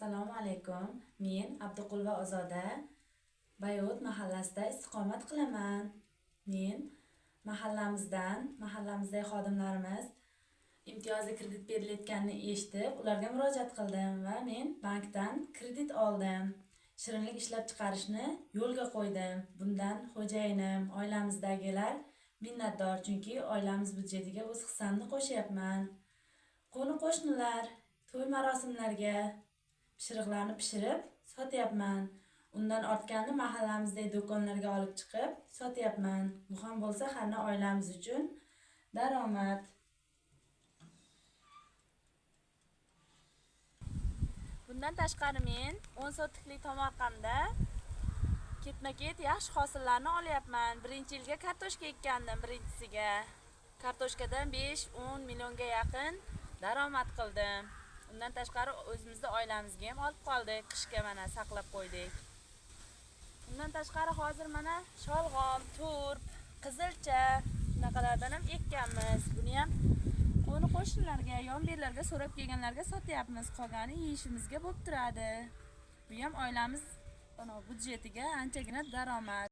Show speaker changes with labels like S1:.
S1: Assalomu alaykum. Men Abduqulova Ozoda, Bayot mahallasida istiqomat qilaman. Men mahallamizdan, mahallamizdagi xodimlarimiz imtiyozli kredit berilayotganini eshitib, ularga murojaat qildim va men bankdan kredit oldim. Shirinlik ishlab chiqarishni yo'lga qo'ydim. Bundan xo'jayinim, oilamizdagilar minnatdor, chunki oilamiz byudjetiga o'z hissamni qo'shyapman. Qo'ni-qo'shnilar, to'y marosimlarga pishiriqlarni pishirib sotyapman. Undan ortganini mahallamizdagi do'konlarga olib chiqib sotyapman. Bu ham bo'lsa har oilamiz uchun daromad. Bundan tashqari men 10 sotiklik tomorqamda ketma-ket yaxshi hosillarni olyapman. Birinchi yilga kartoshka ekkandim birinchisiga. Kartoshkadan 5-10 millionga yaqin daromad qildim. Undan tashqari o'zimizni oilamizga ham olib qoldik, qishga mana saqlab qo'ydik. Undan tashqari hozir mana sholg'om, turp, qizilcha shunaqalardan ham ekkanmiz. Buni ham qo'ni qo'shnilarga, yon-berlarga so'rab kelganlarga sotyapmiz. Qolgani yeyishimizga bo'lib turadi. Bu ham oilamiz byudjetiga anchagina daromad.